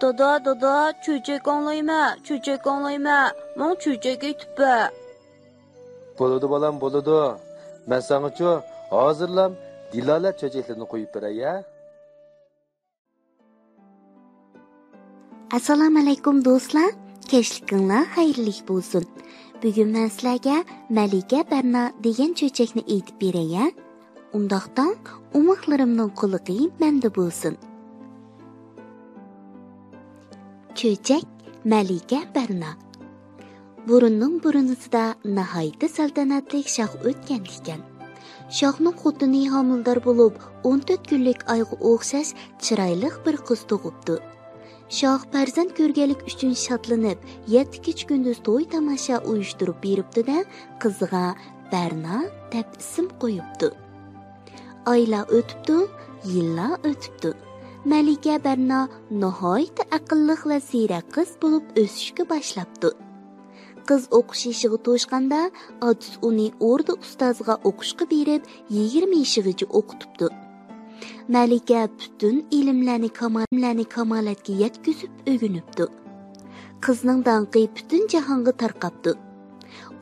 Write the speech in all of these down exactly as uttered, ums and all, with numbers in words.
دادا، دادا، چۆچەك ئاڭلايمەن، چۆچەك ئاڭلايمەن، ماڭا چۆچەك ئېيتىپ بەر. بولىدۇ بالام، بولىدۇ. مەن ساڭىچۇ ھازىرلام دىلالەت چۆچەكلىرىنى قويۇپ بېرەي ھە. ئەسسالامۇئەلەيكۇم دوستلار، كەچلىكىڭلار خەيرلىك بولسۇن. بۈگۈن مەن سىلەرگە مەلىكە بەرنا دېگەن چۆچەكنى ئېيتىپ بېرەي ھە. ئۇنداقتا ئوماقلىرىمنىڭ قۇلىقى مەندە بولسۇن. چۆچەك مەلىكە بەرنا. بۇرۇننىڭ بۇرۇنىسىدا ناھايىتى سەلتەنەتلىك شاھ ئۆتكەن ئىكەن. شاھنىڭ خوتۇنى ھامىلىدار بولۇپ، ئون تۆت كۈنلۈك ئايغا ئوخشاش چىرايلىق بىر قىز تۇغۇپتۇ. شاھ پەرزەنت كۆرگەنلىك ئۈچۈن شادلىنىپ، يەتتە كېچە-كۈندۈز توي-تاماشا ئۇيۇشتۇرۇپ بېرىپتۇ-دە، قىزىغا بەرنا دەپ ئىسىم قويۇپتۇ. ئايلار ئۆتۈپتۇ، يىللار ئۆتۈپتۇ. مەلىكە بەرنا ناھايىتى ئەقىللىق ۋە زېرەك قىز بولۇپ ئۆسۈشكە باشلاپتۇ. قىز ئوقۇش يېشىغا توشقاندا، ئاتىسى ئۇنى ئوردا ئۇستازىغا ئوقۇشقا بېرىپ، يىگىرمە يېشىغىچە ئوقۇتۇپتۇ. مەلىكە پۈتۈن ئىلىملەرنى كامالەتكە يەتكۈزۈپ ئۆگىنىپتۇ. قىزنىڭ داڭقى پۈتۈن جاھانغا تارقاپتۇ.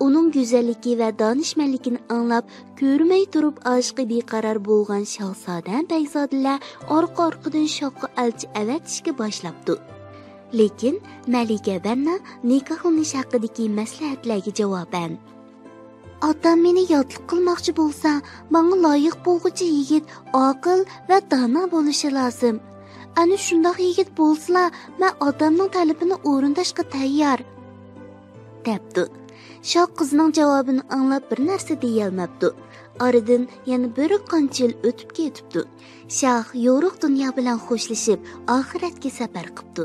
ئۇنىڭ گۈزەللىكى ۋە دانىشمەنلىكىنى ئاڭلاپ، كۆرمەي تۇرۇپ ئاشىقى بىقارار بولغان شاھزادە، بەگزادىلەر ئارقا-ئارقىدىن شاھقا ئەلچى ئەۋەتىشكە باشلاپتۇ. لېكىن مەلىكە بەرنا نىكاھلىنىش ھەققىدىكى مەسلىھەتلەرگە جاۋابەن، ئاتام مېنى ياتلىق قىلماقچى بولسا، ماڭا لايىق بولغۇچى يىگىت ئاقىل ۋە دانا بولۇشى لازىم. ئەنە شۇنداق يىگىت بولسىلا، مەن ئاتامنىڭ تەلىپىنى ئورۇنداشقا تەييار، دەپتۇ. شاھ قىزنىڭ جاۋابىنى ئاڭلاپ بىر نەرسە دېيەلمەپتۇ. ئارىدىن يەنە بىر قانچە يىل ئۆتۈپ كېتىپتۇ. شاھ يورۇق دۇنيا بىلەن خوشلىشىپ، ئاخىرەتكە سەپەر قىپتۇ.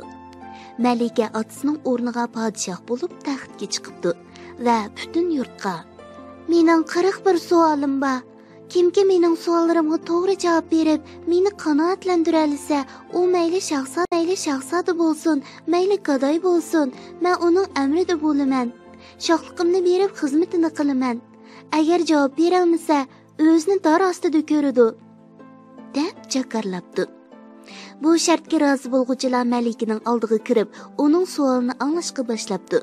مەلىكە ئاتىسىنىڭ ئورنىغا پادىشاھ بولۇپ تەختكە چىقىپتۇ ۋە پۈتۈن يۇرتقا، مېنىڭ قىرىق بىر سوئالىم بار. كىمكى مېنىڭ سوئاللىرىمغا توغرا جاۋاب بېرىپ، مېنى قانائەتلەندۈرەلىسە، ئۇ مەيلى شاھزادە، مەيلى شاھزادە بولسۇن، مەيلى گاداي بولسۇن، مەن ئۇنىڭ ئەمرىدە بولىمەن. شاھلىقىمنى بېرىپ خىزمىتىنى قىلىمەن. ئەگەر جاۋاب بېرەلمىسە، ئۆزىنى دار ئاستىدا كۆرىدۇ، دەپ جاكارلاپتۇ. بۇ شەرتكە رازى بولغۇچىلار مەلىكىنىڭ ئالدىغا كىرىپ، ئۇنىڭ سوئالىنى ئاڭلاشقا باشلاپتۇ.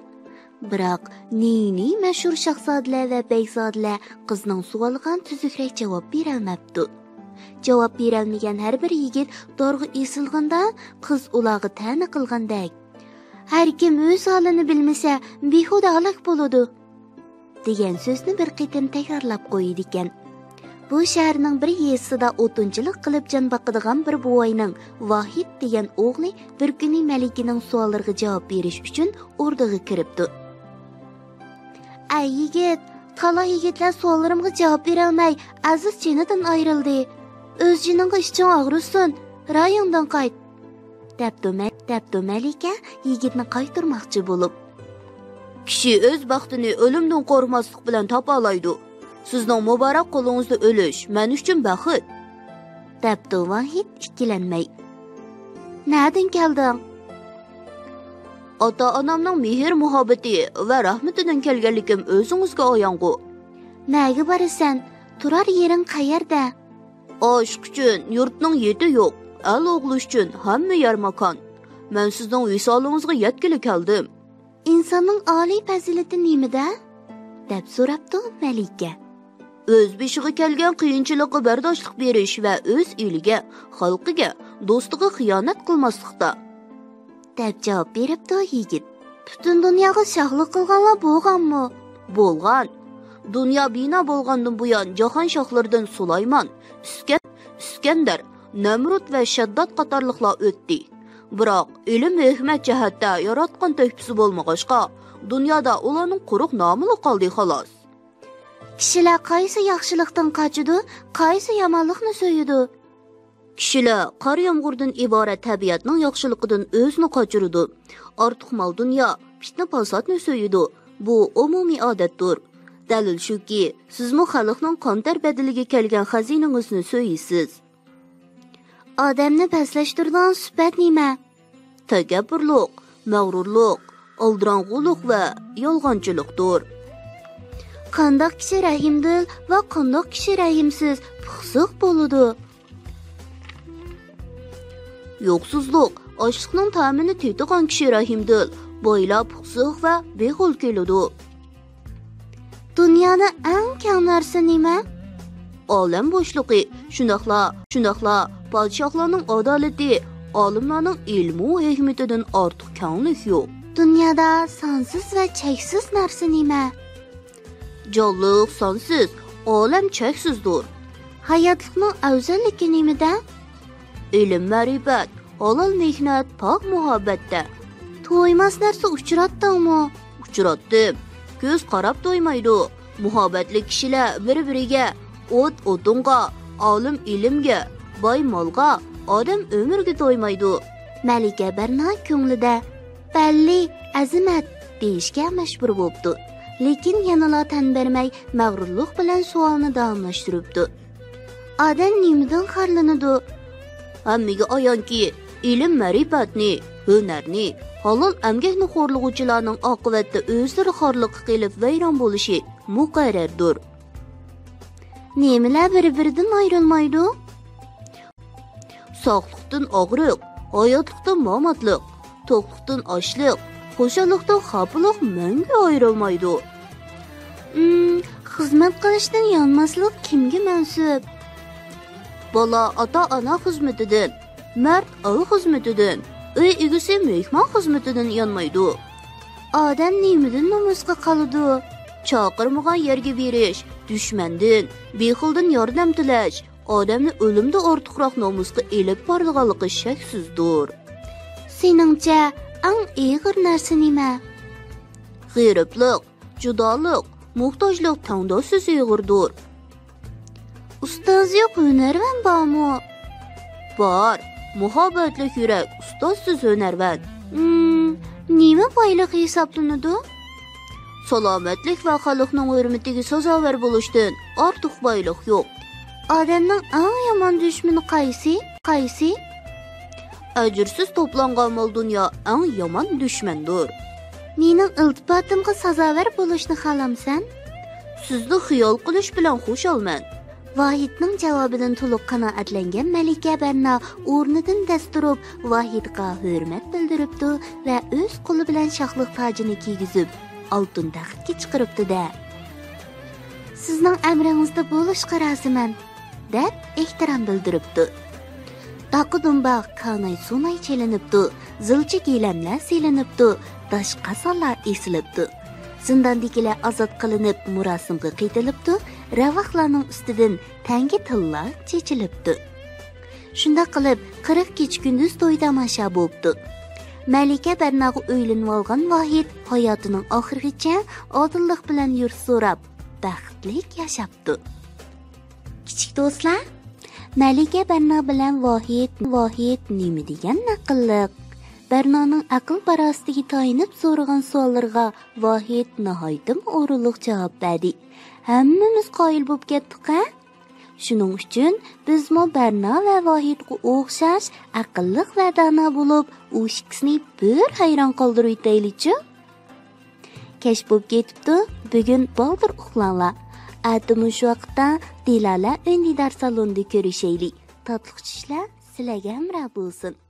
بىراق نى-نى مەشھۇر شاھزادىلەر ۋە بەگزادىلەر قىزنىڭ سوئالىغا تۈزۈكرەك جاۋاب بېرەلمەپتۇ. جاۋاب بېرەلمىگەن ھەر بىر يىگىت دارغا ئېسىلغاندا، قىز ئۇلارغا تەنە قىلغاندەك، ھەركىم ئۆز ھالىنى بىلمىسە، بىھۇدە ھالاك بولىدۇ، دېگەن سۆزنى بىر قېتىم تەكرارلاپ قويىدىكەن. بۇ شەھەرنىڭ بىر يېزىسىدا ئوتۇنچىلىق قىلىپ جان باقىدىغان بىر بوۋاينىڭ ۋاھىت دېگەن ئوغلى بىر كۈنى مەلىكىنىڭ سوئاللىرىغا جاۋاب بېرىش ئۈچۈن ئوردىغا كىرىپتۇ. ئەي يىگىت، تالا يىگىتلەر سوئاللىرىمغا جاۋاب بېرەلمەي، ئەزىز جېنىدىن ئايرىلدى. ئۆز جېنىڭغا ئىچىڭ ئاغرىسۇن، رايىڭدىن قايت، دەپتۇ مە-، دەپتۇ مەلىكە يىگىتنى قايتۇرماقچى بولۇپ. كىشى ئۆز بەختىنى ئۆلۈمدىن قورقماسلىق بىلەن تاپالايدۇ. سىزنىڭ مۇبارەك قولىڭىزدا ئۆلۈش مەن ئۈچۈن بەخت، دەپتۇ ۋاھىت ئىككىلەنمەي. نەدىن كەلدىڭ؟ ئاتا-ئانامنىڭ مېھىر-مۇھەببىتى ۋە رەھمىتىدىن كەلگەنلىكىم ئۆزىڭىزگە ئايانغۇ. نەگە بارىسەن؟ تۇرار يېرىڭ قەيەردە؟ ئاشىق ئۈچۈن يۇرتنىڭ يېتى يوق، ئەل ئوغلى ئۈچۈن ھەممە يەر ماكان. مەن سىزنىڭ ۋىسالىڭىزغا يەتكىلى كەلدىم. ئىنساننىڭ ئالىي پەزىلىتى نېمىدە؟ دەپ سوراپتۇ مەلىكە. ئۆز بېشىغا كەلگەن قىيىنچىلىققا بەرداشلىق بېرىش ۋە ئۆز ئېلىگە، خەلقىگە، دوستىغا خىيانەت قىلماسلىقتا، دەپ جاۋاب بېرىپتۇ يىگىت. پۈتۈن دۇنياغا شاھلىق قىلغانلار بولغانمۇ؟ بولغان. دۇنيا بىنا بولغاندىن بۇيان جاھان شاھلىرىدىن سۇلايمان، ئىسكەن-، ئىسكەندەر، نەمرۇت ۋە شەدداد قاتارلىقلار ئۆتتى. بىراق ئىلىم ھېكمەت جەھەتتە ياراتقان تۆھپىسى بولمىغاچقا، دۇنيادا ئۇلارنىڭ قۇرۇق نامىلا قالدى، خالاس. كىشىلەر قايسى ياخشىلىقتىن قاچىدۇ، قايسى يامانلىقنى سۆيىدۇ؟ كىشىلەر قار يامغۇردىن ئىبارەت تەبىئەتنىڭ ياخشىلىقىدىن ئۆزىنى قاچۇرىدۇ. ئارتۇق مال-دۇنيا، پىتنە-پاساتنى سۆيىدۇ. بۇ ئومۇمىي ئادەتتۇر. دەلىل شۇكى، سىزمۇ خەلقنىڭ قان-تەر بەدىلىگە كەلگەن خەزىنىڭىزنى سۆيىسىز. ئادەمنى پەسلەشتۈرىدىغان سۈپەت نېمە؟ تەكەببۇرلۇق، مەغرۇرلۇق، ئالدىراڭغۇلۇق ۋە يالغانچىلىقتۇر. قانداق كىشى رەھىمدىل ۋە قانداق كىشى رەھىمسىز، پىخسىق بولىدۇ؟ يوقسۇزلۇق، ئاشلىقنىڭ تەمىنى تېتىغان كىشى رەھىمدىل، بايلار پۇخسىغ ۋە بېخىل كېلىدۇ. دۇنيادا ئەڭ كەڭ نەرسە نېمە؟ ئالەم بوشلۇقى، شۇنداقلا، شۇنداقلا پادىشاھلارنىڭ ئادالىتى، ئالىملارنىڭ ئىلمۇ ھېكمىتىدىن ئارتۇق كەڭلىك يوق. دۇنيادا سانسىز ۋە چەكسىز نەرسە نېمە؟ جانلىق سانسىز، ئالەم چەكسىزدۇر. ھاياتلىقنىڭ ئەۋزەللىكى نېمىدە؟ ئىلىم-مەرىپەت، ھالال مېھنەت، پاك مۇھەببەتتە. تويماس نەرسە ئۇچراتتىڭمۇ؟ ئۇچراتتىم. كۆز قاراپ تويمايدۇ. مۇھەببەتلىك كىشىلەر بىر-بىرىگە، ئوت ئوتۇنغا، ئالىم ئىلىمگە، باي مالغا، ئادەم ئۆمۈرگە تويمايدۇ. مەلىكە بەرنا كۆڭلىدە، بەللى، ئەزىمەت دېيىشكە مەجبۇر بوپتۇ. لېكىن يەنىلا تەن بەرمەي، مەغرۇرلۇق بىلەن سوئالنى داۋاملاشتۇرۇپتۇ. ئادەم نېمىدىن خارلىنىدۇ؟ ھەممىگە ئايانكى، ئىلىم-مەرىپەتنى، ھۈنەرنى، ھالال ئەمگەكنى خورلىغۇچىلارنىڭ ئاقىۋەتتە ئۆزلىرى خارلىققا قېلىپ ۋەيران بولۇشى مۇقەررەردۇر. نېمىلەر بىر-بىرىدىن ئايرىلمايدۇ؟ ساقلىقتىن ئاغرىق، ھاياتلىقتىن ماماتلىق، توقلۇقتىن ئاچلىق، خۇشاللىقتىن خاپىلىق مەڭگۈ ئايرىلمايدۇ. ئىم، خىزمەت قىلىشتىن يانماسلىق كىمگە مەنسۇپ؟ بالا ئاتا-ئانا خىزمىتىدىن، مەرد ئاۋۇ خىزمىتىدىن، ئۆي ئىگىسى مېھمان خىزمىتىدىن يانمايدۇ. ئادەم نېمىدىن نومۇسقا قالىدۇ؟ چاقىرمىغان يەرگە بېرىش، دۈشمەندىن، بېخىلدىن ياردەم تىلەش ئادەمنى ئۆلۈمدىن ئارتۇقراق نومۇسقا ئېلىپ بارىدىغانلىقى شەكسىزدۇر. سېنىڭچە، ئەڭ ئېغىر نەرسە نېمە؟ غېرىبلىق، جۇدالىق، موھتاجلىق تەڭداشسىز ئېغىردۇر. ئۇستازى يوق ھۈنەرۋەن بارمۇ؟ بار، مۇھەببەتلىك يۈرەك ئۇستازسىز ھۈنەرۋەن. ئىم، نېمە بايلىق ھېسابلىنىدۇ؟ سالامەتلىك ۋە خەلقنىڭ ھۆرمىتىگە سازاۋەر بولۇشتىن ئارتۇق بايلىق يوق. ئادەمنىڭ ئەڭ يامان دۈشمىنى قايسى؟ قايسى؟ ئەجىرسىز توپلانغان مال-دۇنيا ئەڭ يامان دۈشمەندۇر. مېنىڭ ئىلتىپاتىمغا سازاۋەر بولۇشنى خالامسەن؟ سىزنى خىيال قىلىش بىلەن خۇشالمەن. ۋاھىدنىڭ جاۋابىدىن تولۇق قانائەتلەنگەن مەلىكە بەرنا ئورنىدىن دەس تۇرۇپ، ۋاھىدقا ھۆرمەت بىلدۈرۈپتۇ ۋە ئۆز قولى بىلەن شاھلىق تاجىنى كىيگۈزۈپ، ئالتۇن تەختكە چىقىرىپتۇ-دە. سىزنىڭ ئەمرىڭىزدە بولۇشقا رازىمەن، دەپ ئېھتىرام بىلدۈرۈپتۇ. داقا دۇمباق، كاناي-سۇناي چېلىنىپتۇ، زىلچە گىلەملەر سېلىنىپتۇ، داش قازانلار ئېسىلىپتۇ. زىنداندىكىلەر ئازاد قىلىنىپ، مۇراسىمغا قېتىلىپتۇ، راۋاقلارنىڭ ئۈستىدىن تەڭگە تىللار چېچىلىپتۇ. شۇنداق قىلىپ، قىرىق كېچە-كۈندۈز توي-تاماشا بوپتۇ. مەلىكە بەرناغا ئۆيلىنىۋالغان ۋاھىد ھاياتىنىڭ ئاخىرىغىچە ئادىللىق بىلەن يۇرت سوراپ، بەختلىك ياشاپتۇ. كىچىك دوستلار، مەلىكە بەرنا بىلەن ۋاھىد، ۋاھىد نېمە دېگەن ئەقىللىق؟ بەرنانىڭ ئەقىل-پاراسىتىگە تايىنىپ سورىغان سوئاللىرىغا ۋاھىد ناھايىتىمۇ ئورۇنلۇق جاۋاب بەردى. ھەممىمىز قايىل بوپ كەتتۇق-ھە؟ شۇنىڭ ئۈچۈن بىزمۇ بەرنا ۋە ۋاھىدقا ئوخشاش ئەقىللىق ۋە دانا بولۇپ، ئۇ ئىككىسىنى بىر ھەيران قالدۇرۇۋېتەيلىچۇ؟ كەچ بولۇپ كېتىپتۇ، بۈگۈن بالدۇر ئۇخلاڭلار. ئەتە مۇشۇ ۋاقىتتا دىلالە ئۈندىدار سالونىدا كۆرۈشەيلى. تاتلىق چۈشلەر سىلەرگە ھەمراھ بولسۇن.